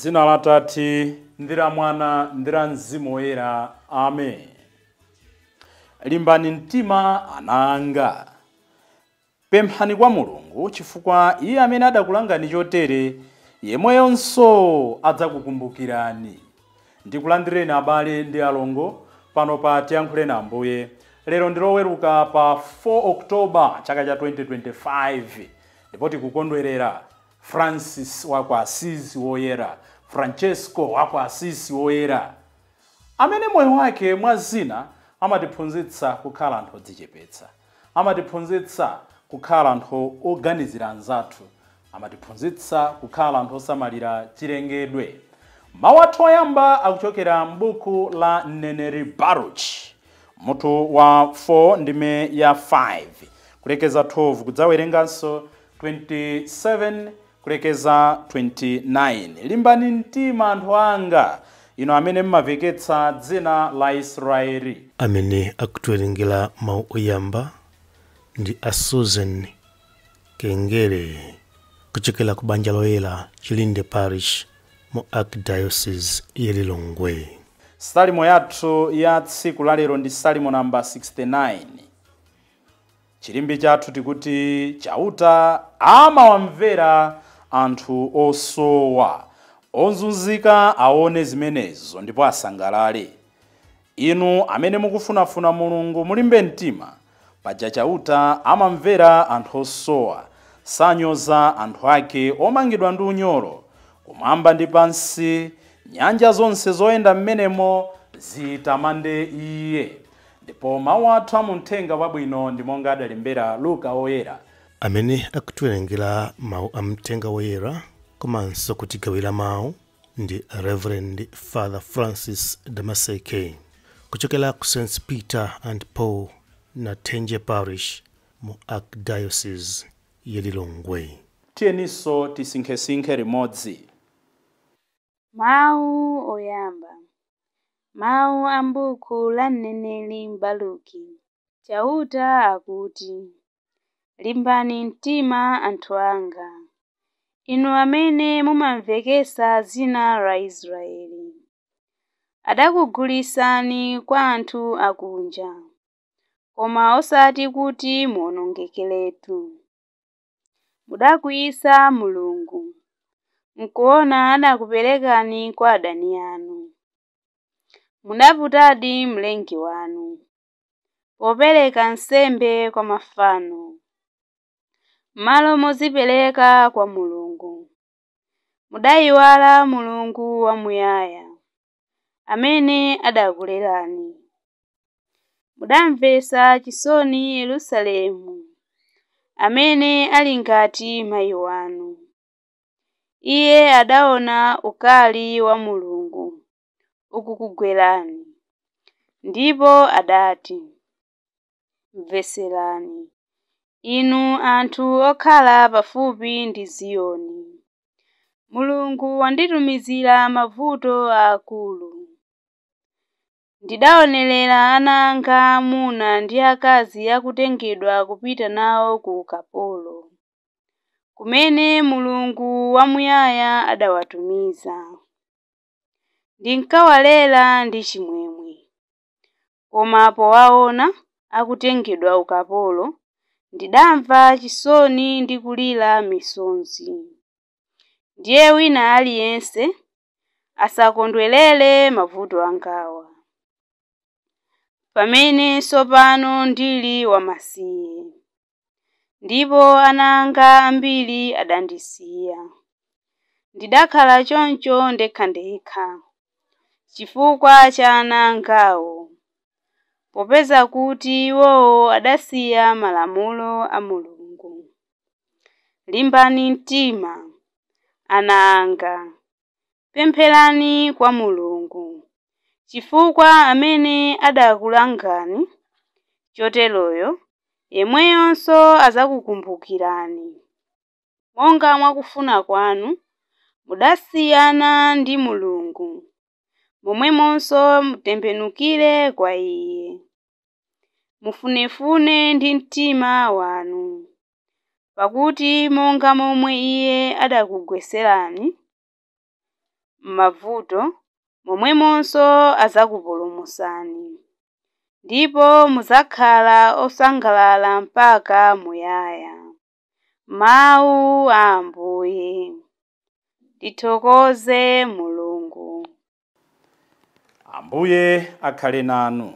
Dzina la Tate ndi la Mwana ndi la Mzimu Woyera. Amen. Limbani mtima ana anga, pemphani kwa Mulungu, chifukwa iye amene adakulangani chotere yemweyonso adzakukumbukirani. Ndikulandireni abale ndi alongo pano pa Tiyankhuleni Ambuye. Lero ndiloweruka pa 4 October chaka cha 2025, ndipo tikukondwerera Francis wa ku Assisi woyera, Francesco wa ku Assisi woyera, amene moyo wake mwa zina amatiphunzitsa kukhala anthu odzichepetsa, amatiphunzitsa kukhala anthu oganizira anzathu, amatiphunzitsa kukhala anthu osamalira chilengedwe. Mawu athu oyamba akuchokera m'buku la mneneri Baruch, mutu wa 4 ndime ya 5 kulekeza 12, kudzawerenganso 27 kulekeza 29. Limbani mtima anthu anga, inu amene mmaveketsa dzina la Israeli. Amene akutiwerengera mawu oyamba ndi a Susan Kengere kuchokera ku Banja Loyera, Chilinde Parish, mu Archdiocese ya Lilongwe. Salimo yathu ya tsiku lalero ndi Salimo namba 69. Chilimbi chathu tikuti Chauta amawamvera anthu osowa, ozunzika aone zimenezo ndipo asangalale. Inu amene mukufunafuna Mulungu, mulimbe mtima, paja Chauta amamvera anthu osowa, sanyoza anthu ake omangidwa ndi unyolo. Kumwamba ndi pansi, nyanja zonse zoyenda m'menemo zitamande iye. Ndipo mawu athu amuthenga wabwino ndi monga adalembera Luka woyera. Amene akutiwerengera mawu amthenga woyera komanso kutigawira mawu ndi Reverend Father Francis Damaseke kuchokera ku St Peter and Paul, Nathenje Parish, mu Archdiocese ya Lilongwe. Tiyeninso tisinkhesinkhe limodzi. Mawu oyamba. Mawu a m'buku la mneneri Baruki. Chauta akuti, limbani mtima anthu anga, inu amene mumamvekesa dzina la Israeli. Adakugulisani kwa anthu akunja, koma osati kuti muwonongekeretu. Mudakwiyitsa Mulungu, nkuona adakuperekani kwa adani anu. Mudaputadi Mlengi wanu, popereka nsembe kwa mafano, m'malo mozipereka kwa Mulungu. Mudayiwala Mulungu wamuyaya, amene adakulerani. Mudamvetsa chisoni Yerusalemu, amene ali ngati mayi wanu. Iye adaona ukali wa Mulungu ukukugwerani, ndipo adati, mveserani, inu anthu okhala pafupi ndi Ziyoni. Mulungu wanditumizira mavuto aakulu. Ndidaonerera ana anga aamuna ndi akazi akutengedwa kupita nawo ku ukapolo, kumene Mulungu wamuyaya adawatumiza. Ndinkawalera ndi chimwemwe, koma powaona akutengedwa ukapolo, ndidamva chisoni ndi kulira misozi. Ndiye wina aliyense asakondwerere mavuto angawa, pamene tsopano ndili wamasiye, ndipo ana anga ambiri adandisiya. Ndidakhala choncho ndekhandekha chifukwa cha ana angawo, popeza kuti iwowo adasiya malamulo a Mulungu. Limbani mtima, ana anga, pempherani kwa Mulungu, chifukwa amene adakulangani choteroyo yemweyonso adzakukumbukirani. Monga mwakufuna kwanu mudasiyana ndi Mulungu, momwemonso mutembenukire kwa Iye. Mufunefune ndi mtima wanu, pakuti monga momwe Iye adakugweserani m'mavuto, momwemonso adzakupulumutsani. Ndipo mudzakhala osangalala mpaka muyaya. Mawu a Ambuye. Tithokoze Mulungu. Ambuye akhale nanu.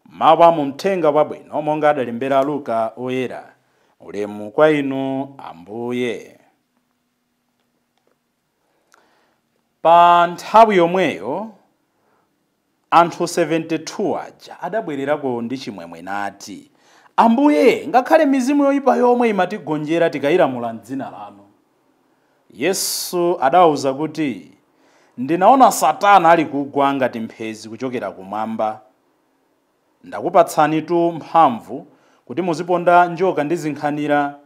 Mawu a mu mthenga wabwino monga adalembera Luka oyera. Ulemu kwa inu Ambuye. Pa nthawi yomweyo anthu 72 aja adabwererako ndi chimwemwe nati, Ambuye, ngakhale mizimu yoyipa yomwe imatigonjera tikayilamula m'dzina lanu. Yesu adawawuza kuti, ndinaona Satana ali kugwa ngati mphezi kuchokera kumwamba. Ndakupatsanitu mphamvu kuti muziponda njoka ndi zinkhanira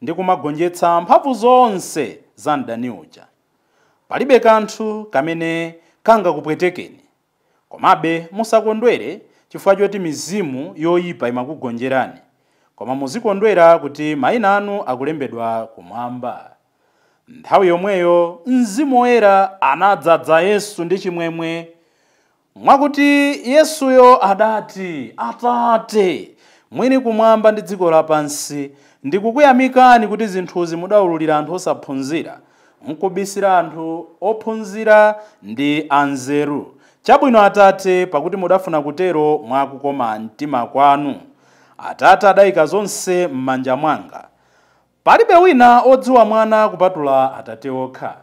ndi kumagonjetsa mphamvu zonse za mdani uja. Palibe kanthu kamene kangakupwetekeni. Komabe musakondwere chifukwa choti mizimu yoyipa imakugonjerani, koma muzikondwera kuti mayina anu akulembedwa kumwamba. Nthawi yomweyo Mzimu Woyera anadzaza Yesu ndi chimwemwe, mwakuti Yesuyo adati, Atate, mwini kumwamba ndi dziko lapansi, ndikukuyamikani kuti zinthuzi mudawululira anthu osaphunzira, nkubisira anthu ophunzira ndi anzeru. Chabwino Atate, pakuti mudafuna kutero mwakukoma mtima kwanu. Atate adayika zonse m'manja mwanga. Palibe wina odziwa mwana kupatula Atate okha.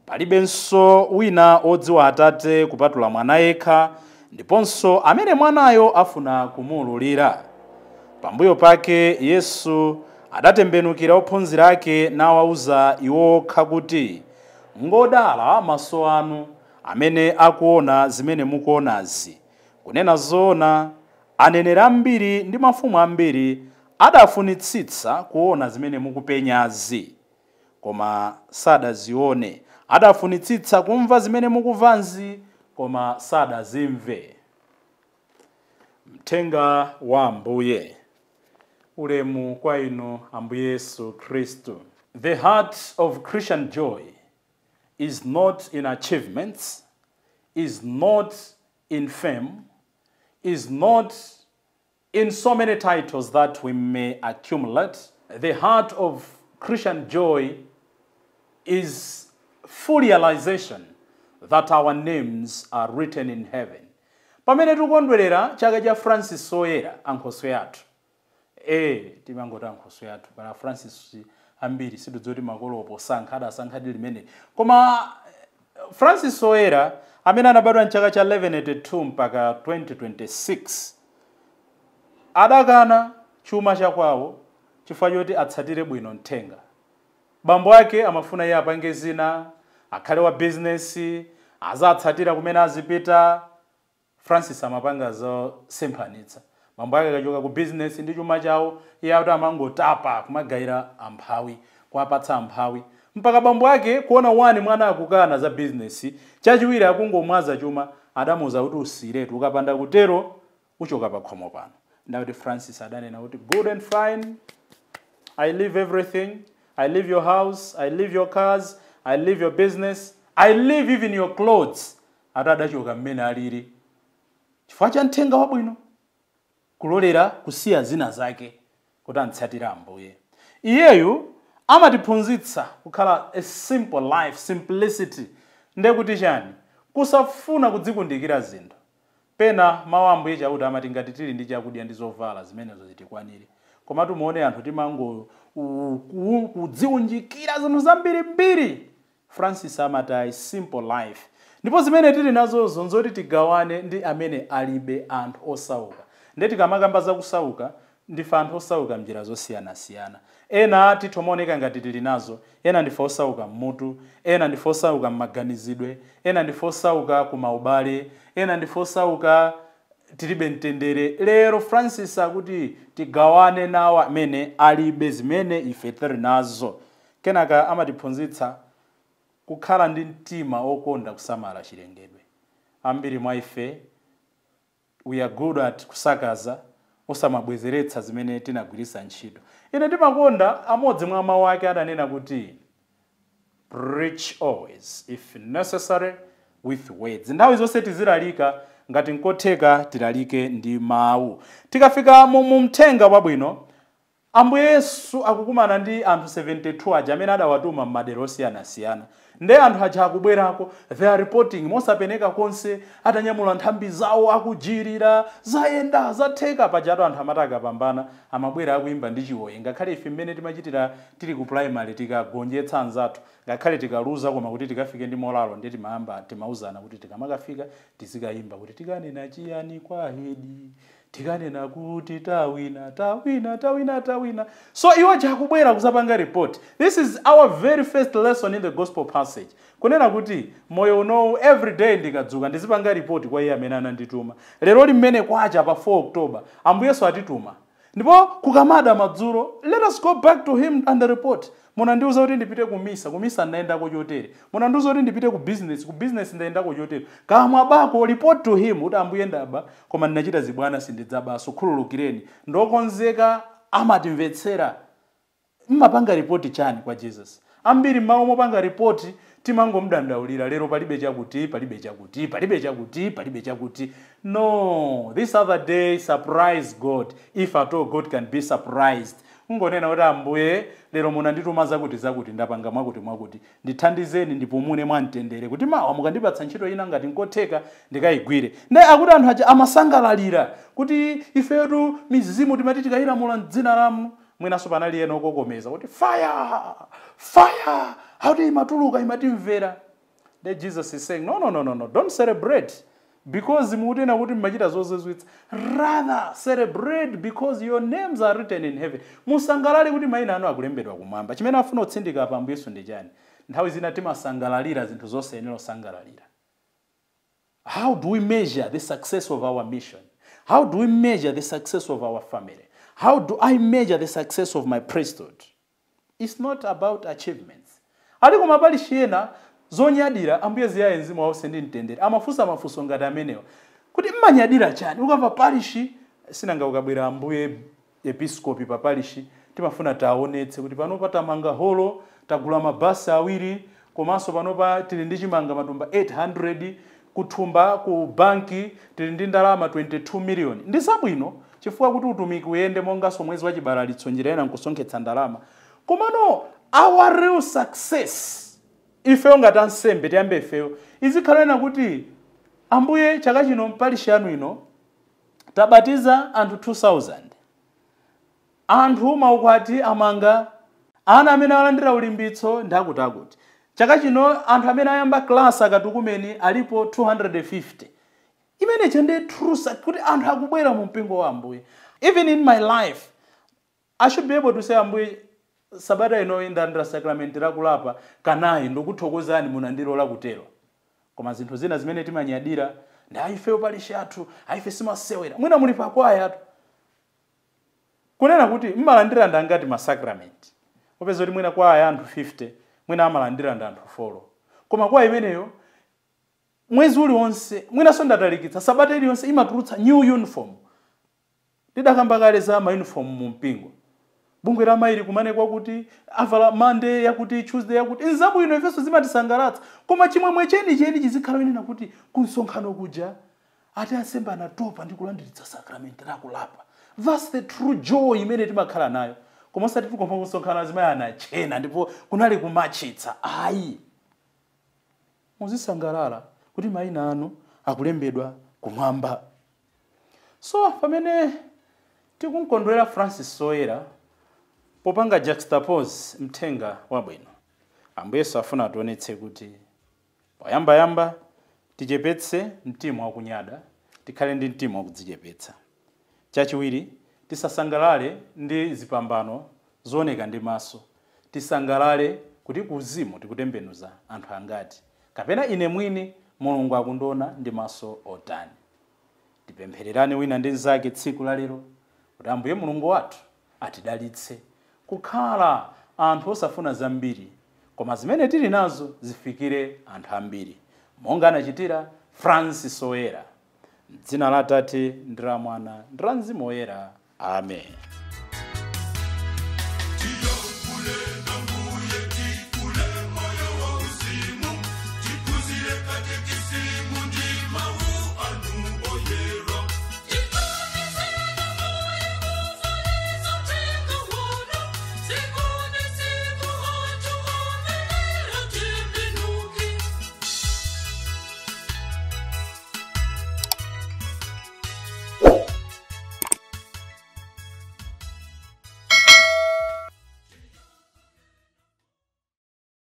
Palibenso wina odziwa Atate kupatula mwana yekha, ndiponso amene mwanayo afuna kumuwululira. Pambuyo pake Yesu adatembenukira ophunzira ake nawawuza iwo okha kuti, ngodala maso anu amene akuona zimene mukuonazi. Kunena zoona, aneneri ambiri ndi mafumu ambiri adafunitsitsa kuona zimene mukupenyazi, koma sadazione. Adafunitsitsa kumva zimene mukumvazi, koma sadazimve. Mthenga wa Ambuye. Ulemu kwa inu Ambuye Yesu Khristu. The heart of Christian joy is not in achievements, is not in fame, is not in so many titles that we may accumulate. The heart of Christian joy is full realization that our names are written in heaven. Pamene tikukondwerera chaka cha Francis Oyera, ankhoswe athu. Timangoti ankhoswe athu, pana Francis ambiri situdzoti makolo posankha adasankha di limene. Koma Francis Oyera amene anabadwa mchaka cha 1182 mpaka 2026 adakana chuma chakwawo chifukwa choti atsatire bwino mthenga. Bambo ake amafuna iye apange zina, akhale wa business, azatsatira kumene azipita. Francis amapanga zosemphanitsa. Bambo ake akachoka ku business ndi chuma chawo, iye akuti amangotapa kumagayira amphawi, kuwapatsa amphawi. Mpaka bambo ake kuona wani mwana akukana za business, chachiwiri akungomwaza chuma, adamuwuza kuti usiretu, ukapanda kutero uchoka pa khomo pano. Ndakuti Francis adanena kuti good and fine, I leave everything. I leave your house, I leave your cars, I leave your business, I leave even your clothes. Ati adachoka mmene alili chifukwa cha mthenga wabwino, kulolera kusiya zina zake kuti antsatire Ambuye. Iyeyu amatiphunzitsa kukhala a simple life, simplicity. Ndekuti chani? Kusafuna kudzikundikira zinthu. Pena mawu Ambuye chakuti amati ngati tili ndi chakudya ndi zovala zimenezo zitikwanire. Komatu muone anthu timango kudziunjikira zinthu zambirimbiri. Francis amati ayi, simple life. Ndipo zimene tili nazozo nzoti tigawane ndi amene alibe, anthu osauka. Ndiye tikamakamba zakusauka, ndife anthu osauka mnjira zosiyanasiyana. Ena tithomaoneka ngati tili nazo, ena ndife osauka mmutu, ena ndife osauka mmaganizidwe, ena ndife osauka kumaubale, ena ndife osauka tilibe mtendere. Lero Francis akuti tigawane nawo amene alibe zimene ife tili nazo. Kenaka amatiphunzitsa kukhala ndi mtima okonda kusamala chilengedwe. Ambiri mwa ife we are good at kusakaza, osamabwezeretsa zimene tinagwiritsa ntchito. Ine ndimakonda amodzi mwa mawu ake adanena kuti preach always, if necessary with words. Nthawi zonse tizilalika, ngati nkotheka tilalike ndi mawu. Tikafika mu mthenga wabwino, Ambuye Yesu akukumana ndi anthu 72 aja amene adawatuma m'madera osiyanasiyana. Nde anthu aja akubwerako, they are reporting mosapeneka konse, atanyamula nthambi zawo, akujirira, zayenda, zatheka. Pajatu anthu amati akapambana amabwera akuimba ndi chiwoye. Ngakhale ife mmene timachitira tili ku primary, tikagonjetsa anzathu, ngakhale tikaluza, koma kuti tikafike ndi morale, ndi timayamba timauzana kuti tikamakafika tizikayimba kuti tikanena chiyani kwa head, tikanena kuti tawina, tawina, tawina, tawina. So iwo akubwera kuzapanga report. This is our very first lesson in the gospel passage, kunena kuti moyo unowu, every day ndikadzuka ndizipanga report kwa iye amene anandituma. Lero limene kwacha pa 4 October, Ambuye Yesu atituma, ndipo kukamada madzulo, let us go back to him and report. Munandiuza kuti ndipite kumisa, kumisa ndayendako chotere. Munandiuza kuti ndipite ku business, ku business ndayendako chotere. Kamwa bako, report to him kuti Ambuye, ndaba, koma ndinachita zibwana, sindidzabaso, khululukireni, ndokonzeka. Amatimvetsera. Mmapanga report chani kwa Jesus? Ambiri mmawu mopanga report timangomdandaulira, lero palibe chakuti, palibe chakuti, palibe chakuti, palibe chakuti. No, this other day surprise God, if at all God can be surprised. Ungonena kuti, Ambuye, lero munandituma zakuti zakuti, ndapanga mwakuti mwakuti, ndithandizeni ndipumune mwamtendere kuti mawa mukandipatsa ntchito ina, ngati nkotheka, ndikayigwire. Nde akuti anthu aja amasangalalira kuti ifetu mizimu timati tikayilamula mdzina lanu, mwinanso panali ena okokomeza kuti fire, fire, akuti imatuluka, imatimvera. Then Jesus is saying, no, no, no, no, no, don't celebrate because mukunena kuti mmachita zozizwitsa. Rather celebrate because your names are written in heaven. Musangalale kuti mayina anu akulembedwa kumwamba. Chimene afuna kutsindika pa Ambuye Yesu ndi chani? Nthawi zina timasangalalira zinthu zosayenera kusangalalira. How do we measure the success of our mission? How do we measure the success of our family? How do I measure the success of my priesthood? It's not about achievements. Ali koma pali ena zonyadira. Ambuye ziyaye mzimu wawuse ndi mtendere, amafunsa mafunso ngati amenewa kuti mmanyadira chani? Ukamva parishi, sinanga ukabwera ambuye episkopi pa parishi, timafuna taonetse kuti panopa tamanga holo, tagula mabasi awiri, komanso panopa tili ndi chimanga matumba 800 kuthumba ku banki, tili ndi ndalama 22 million. Ndi zabwino chifukwa kuti utumiki uyende, monganso mwezi wa chibalalitso, njira ina nkusonkhetsa ndalama. Komano our real success, ifeyo ngati ansembe, tiyambe ifeyo, izikhalena kuti, Ambuye, chaka chino mpalishi yanu ino tabatiza anthu 2000, anthu maukwati amanga, ana amene alandira ulimbitso ndakuti akuti, chaka chino anthu amene ayamba klasi akatukumeni alipo 250. Imenecho ndi true kuti anthu akubwera mu mpingo wa Ambuye. Even in my life I should be able to say, Ambuye, sabata ino ndalandira sakramenti lakulapa kanayi, ndikuthokozani munandilola kutero. Koma zinthu zina zimene timanyadira ndi aifeyo palishi athu, aife simasewera. Mwina muli pakwaya atu, kunena kuti mmalandira ndangati masakramenti? Upeza kuti mwina kwaya anthu 50, mwina amalandira ndi anthu 4. Koma kwa imeneyo mwezi uliwonse, mwinanso ndatalikitsa, sabata iliyonse imatulutsa new uniform. Tidakamba kale za ma uniform mu mpingo. Bungwe la maili kumanekwa kuti avala Monday yakuti, Tuesday yakuti, nzabwino, ifenso zimatisangalatsa. Koma chimwemwe chenicheni chizikhala wenena kuti kumsonkhano kuja ati ansembe anatopa ndi kulandiritsa sakramenti lakulapa. That's the true joy imene timakhala nayo. Koma osati tikoma kusonkhano azimayi anachena ndipo kunali kumachitsa, ayi. Muzisangalala kuti mayina anu akulembedwa kumwamba. So pamene tikumkondwera Francis Woyera, popanga juxtapose mthenga wabwino, Ambuye Yesu afuna ationetse kuti poyambayamba tichepetse mtima wakunyada, tikhale ndi mtima wakudzichepetsa. Chachiwiri, tisasangalale ndi zipambano zooneka ndi maso. Tisangalale kuti kuuzimu tikutembenuza anthu angati, kapena ine mwini Mulungu akundiona ndi maso otani. Tipemphererane wina ndi mnzake tsiku la lero kuti Ambuye Mulungu wathu atidalitse kukhala anthu osafuna zambiri, koma zimene tili nazo zifikire anthu ambiri, monga anachitira Francis Woyera. M'dzina la Atate ndi la Mwana ndi la Mzimu Woyera, amen.